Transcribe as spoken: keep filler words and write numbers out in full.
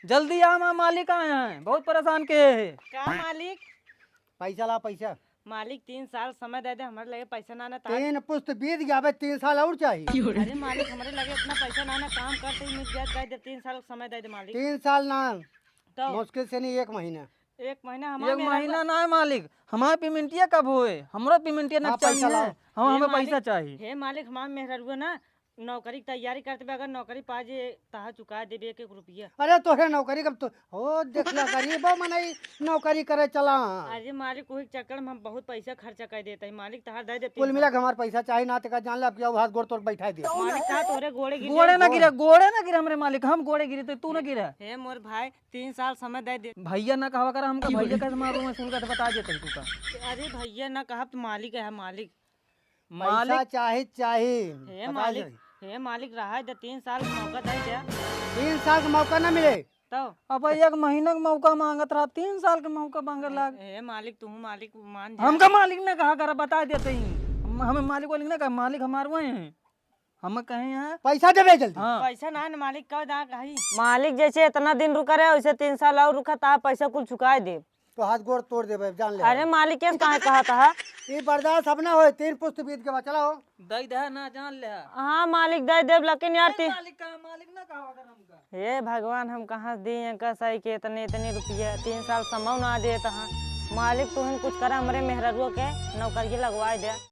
जल्दी आ, हमार मालिक आए हैं, बहुत परेशान के है। का मालिक? पैसा ला, पैसा। मालिक, तीन साल समय दे दे, हमरे लगे पैसा ना, ना तार। तीन पुस्त बीत गया, अबे तीन साल और चाहिए। अरे मालिक, हमरे लगे इतना पैसा ना, ना काम करते ही मिल जाए, दे दे, तीन साल समय दे दे मालिक। तीन साल ना, तो? मुश्किल से नहीं, एक महीना। एक महीना हमार एक मेहरारू महीना ना है मालिक, हमार पेमेंटिया कब होए? हमरा पेमेंटिया ना हाँ, चाहिए, पैसा लाओ। हम, हे हमें मालिक, पैसा चाहिए। हे मालिक, हमार मेहरारू ना नौकरी की तैयारी करते बे, अगर नौकरी पा जे तहा चुका देबे एक एक रुपया। अरे तोहे नौकरी कब तो हो, देख ले गरीब मनई नौकरी करे चला। अरे मालिक, वही चक्कर में हम बहुत पैसा खर्चा कर देते हैं मालिक, तहार दे दे कुल तीन मिला के साल। हमार पैसा चाही ना, तेका जान ले, अब क्या हाथ गोड़ तोड़ बैठा दे। मालिक, कहा तोरे गोड़े गिर गोड़े जाए? ना गिरा, गोड़े ना गिरा हमरे मालिक, हम गोड़े गिरे तो तू ना गिरा। हे मोर भाई, तीन साल समय दे दे। भैया ना कहवा कर, हमका भैया कैसे मारू, मैं सुन के तो बता देते तू का। अरे भैया ना कहब तो मालिक है, मालिक। पैसा मालिक चाही, चाही। हे बता मालिक, दे। हे मालिक, रहा दे, तीन साल का मौका दे दे। तीन साल का मौका ना मिले। तो? अब एक महीना का मौका मांगत रहा, तीन साल का मौका मांगे लाग। हे मालिक, तू मालिक मान जा। हमका मालिक ना कहा कर, बता देते ही। हम, हमें मालिक वालिक ना कहा, मालिक हमार वही है। हम कहे यहाँ पैसा देबे जल्दी। हाँ। पैसा ना न मालिक, कह दा कही। मालिक जैसे इतना दिन रुका रहे, वैसे तीन साल और रुका, ता पैसा कुल चुकाए दे। तो हाथ गोड़ तोड़ देबे, जान ले। अरे मालिक, कैसे काहे कहा था? ये बर्दाश्त अब ना होए, तीन पुस्त बीत के बा, चला हो। दई दे ना, जान ले। हाँ मालिक, दे देब, लेकिन यार ए, ती- मालिक का, मालिक ना कहा अगर हमका। हे भगवान, हम कहाँ दी हैं कसाई के इतने, इतने रुपया? तीन साल समौ ना देत हैं। मालिक, तू ही कुछ करा, हमरे मेहररुआ के नौकरी लगवाए दे।